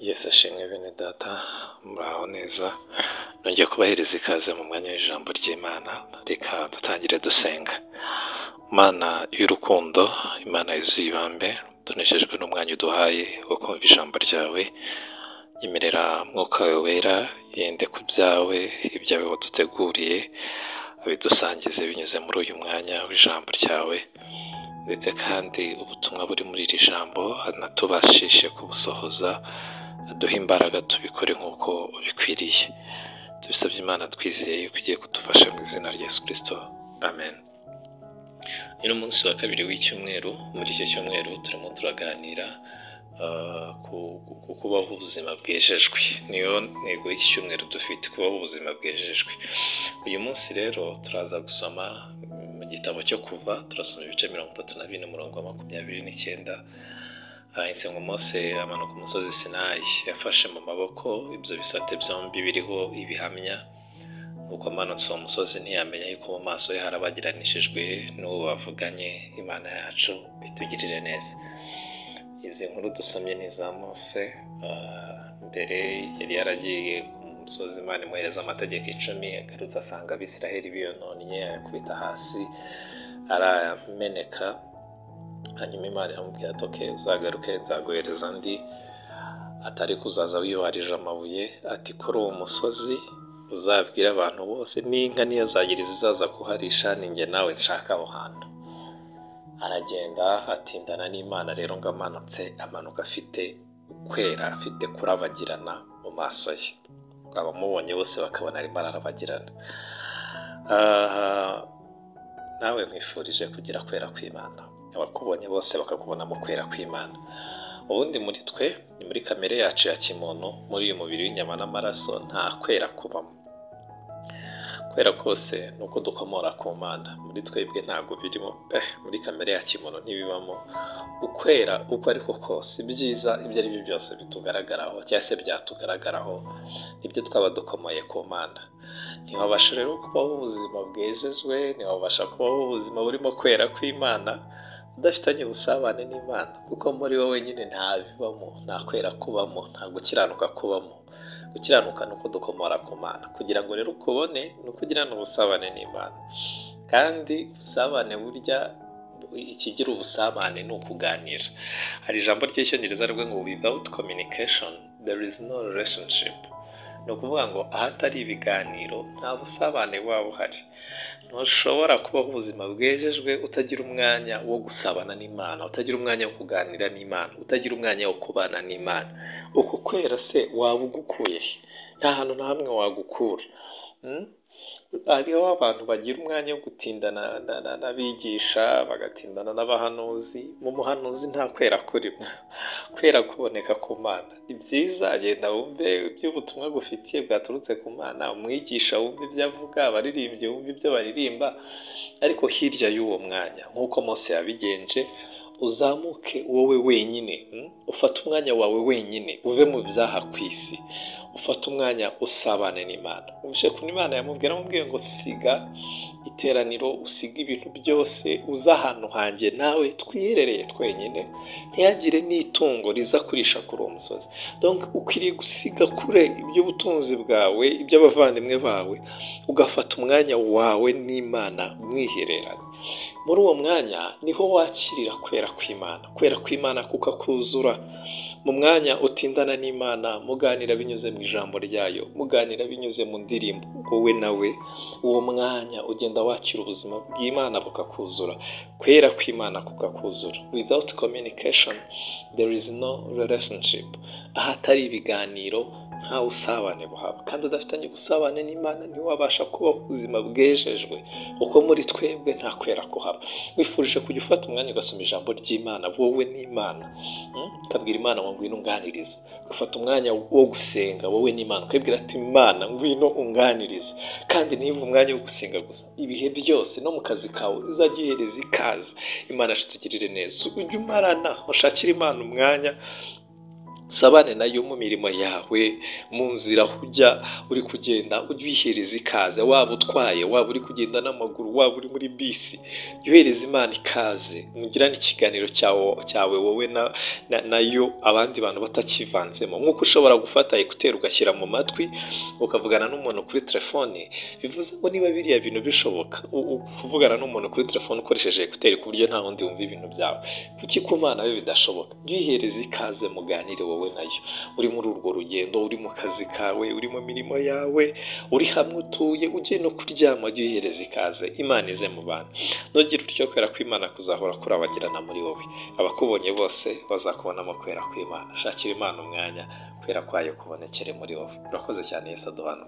Yesu ashimwe bene data, muraho neza, nongeye kubahereza ikaze mu mwanya w'ijambo ry'Imana, reka dutangire dusenga. Mana y'urukundo, Imana yuzuye ibambe, tunejejwe n'umwanya uduhaye wo kumva ijambo ryawe, nyemerera Mwuka wawe wera yende ku byawe, ibyawe waduteguriye, abidusangize binyuze muri uyu mwanya w'ijambo ryawe, ndetse kandi ubutumwa buri muri iri jambo anatubashishe kubusohoza, aduhe imbaraga tubikore nk'uko bikwiriye. Tubisabye Imana twizeye yuko igiye kudufasha mu izina rya Yesu Kristo, amen. Uyu ni umunsi wa kabiri w'icyumweru, muri icyo cyumweru turimo turaganira ku kubaho ubuzima bwejejwe. Niyo ntego y'iki cyumweru dufite, kubaho ubuzima bwejejwe. Uyu munsi rero turaza gusoma mu gitabo cyo Kuva, turasoma ibice 34 umurongo wa 29. Handitse ngo Mose amanuka umusozi Sinayi, yafashe mu maboko ibyo bisate byombi biriho ibihamya, nuko amanutse uwo musozi ntiyamenya yuko mu maso ye harabagiranishijwe n'uwo bavuganye. Imana yacu itugirire neza. Izi nkuru dusomye ni iza Mose, mbere yari yaragiye ku musozi, Imana imuhereza amategeko 10, agarutse asanga Abisiraheli biyononnye, ayakubita hasi arameneka. Hanyuma Imana iramubwira ati okay, uzagaruke nzaguhereza andi, atari kuzaza wibarije amabuye, ati kuri uwo musozi uzabwire abantu bose n'inka niyo zagira izizaza kuharisha, ni njye nawe nshaka aho hantu. Aragenda atindana n'Imana rero ngo amanutse, amanuka afite ukwera, afite kurabagirana mu maso ye, abamubonye bose bakabona arimo ararabagirana. Nawe nkwifurije kugira kwera kw'Imana, abakubonye bose bakakubona mu kwera kw'Imana. Ubundi muri twe, ni muri kamere yacu ya kimuntu, muri uyu mubiri w'inyama n'amaraso nta kwera kubamo. Kwera kose ni uko dukomora ku Mana, muri twebwe ntabwo birimo pe, muri kamere ya kimuntu ntibibamo. Ukwera uko ariko kose, ibyiza ibyo ari byo byose bitugaragaraho cyangwa se byatugaragaraho, nibyo twaba dukomoye ku Mana. Ntiwabasha rero kubaho ubuzima bwejejwe, ntiwabasha kubaho ubuzima burimo kwera kw'Imana udafitanye ubusabane n'Imana, kuko muri wowe nyine nta bibamo, nta kwera kubamo, nta gukiranuka kubamo. Gukiranuka ni uko dukomora ku Mana. Kugira ngo rero ukubone ni uko ugirana ubusabane n'Imana. Kandi ubusabane burya, ikigira ubusabane ni ukuganira. Hari ijambo ry'Icyongereza rivuga ngo without communication there is no relationship. Ni ukuvuga ngo ahatari ibiganiro nta busabane buba buhari. Ntushobora kubaho ubuzima bwejejwe utagira umwanya wo gusabana n'Imana, utagira umwanya wo kuganira n'Imana, utagira umwanya wo kubana n'Imana. Uku kwera se waba ugukuye he? Nta hantu na hamwe wagukura. Hariho abantu bagira umwanya wo gutindana n'abigisha, bagatindana n'abahanuzi. Mu muhanuzi nta kwera kurimo. Kwera kuboneka ku Mana. Ni byiza, agenda wumve iby'ubutumwa gufitiye bwaturutse ku Mana, umwigisha wumve ibyo avuga, abaririmbyi wumve ibyo baririmba, ariko hirya y'uwo mwanya, nk'uko Mose yabigenje, uzamuke wowe wenyine, ufate umwanya wawe wenyine, uve mu byaha ku isi, ufate umwanya usabane n'Imana. Umvishe ukuntu Imana yamubwira, amubwiye ngo siga iteraniro, usige ibintu byose, uze ahantu hanjye nawe twiherereye twenyine, ntihagire n'itungo riza kurisha kuri uwo musozi. Donc ukwiriye gusiga kure iby'ubutunzi bwawe, iby'abavandimwe bawe, ugafata umwanya wawe n'Imana mwihereranye. Muri uwo mwanya niho wakirira kwera kw'Imana, kwera kw'Imana kukakuzura. Mu mwanya utindana n'Imana, muganira binyuze mu ijambo ryayo, muganira binyuze mu ndirimbo, wowe nawe, uwo mwanya ugenda wakira ubuzima bw'Imana bukakuzura, kwera kw'Imana kukakuzura. Without communication there is no relationship. Ahatari ibiganiro nta busabane buhaba, kandi udafitanye ubusabane n'Imana ntiwabasha kubaho ubuzima bwejejwe, kuko muri twebwe nta kwera kuhaba. Wifurije kujya ufata umwanya ugasoma ijambo ry'Imana wowe n'Imana, ukabwira Imana ngo ngwino unganirize, ugafata umwanya wo gusenga wowe n'Imana, ukabwira ati Imana ngwino unganirize. Kandi niba umwanya wo gusenga gusa ibihe byose, no mu kazi kawe uzajya uhereza ikaze Imana itugirire neza. Ujye umarana, ushakire Imana umwanya. Usabane nayo mu mirimo yawe, mu nzira aho ujya uri kugenda, ujye uyihereza ikaze, waba utwaye, waba uri kugenda n'amaguru, waba uri muri bisi, jya uhereza Imana ikaze, mugirane ikiganiro cyawe wowe nayo, abandi bantu batakivanzemo. Nk'uko ushobora gufata écouteurs ugashyira mu matwi ukavugana n'umuntu kuri telefone, bivuze ngo niba biriya bintu bishoboka, kuvugana n'umuntu kuri telefone ukoresheje écouteurs ku buryo nta wundi wumva ibintu byawe, kuki ku Mana we bidashoboka? Jya uyihereza ikaze, muganire wowe nayo, uri muri urwo rugendo, uri mu kazi kawe, uri mu mirimo yawe, uri hamwe utuye, ugiye no kuryama, jya uyihereza ikaze, Imana ize mu bantu. Nugira utyo, kwera kw'Imana kuzahora kurabagirana muri wowe, abakubonye bose bazakubonamo kwera kw'Imana. Shakira Imana umwanya, kwera kwayo kubonekere muri wowe. Urakoze cyane. Yesu aduhana.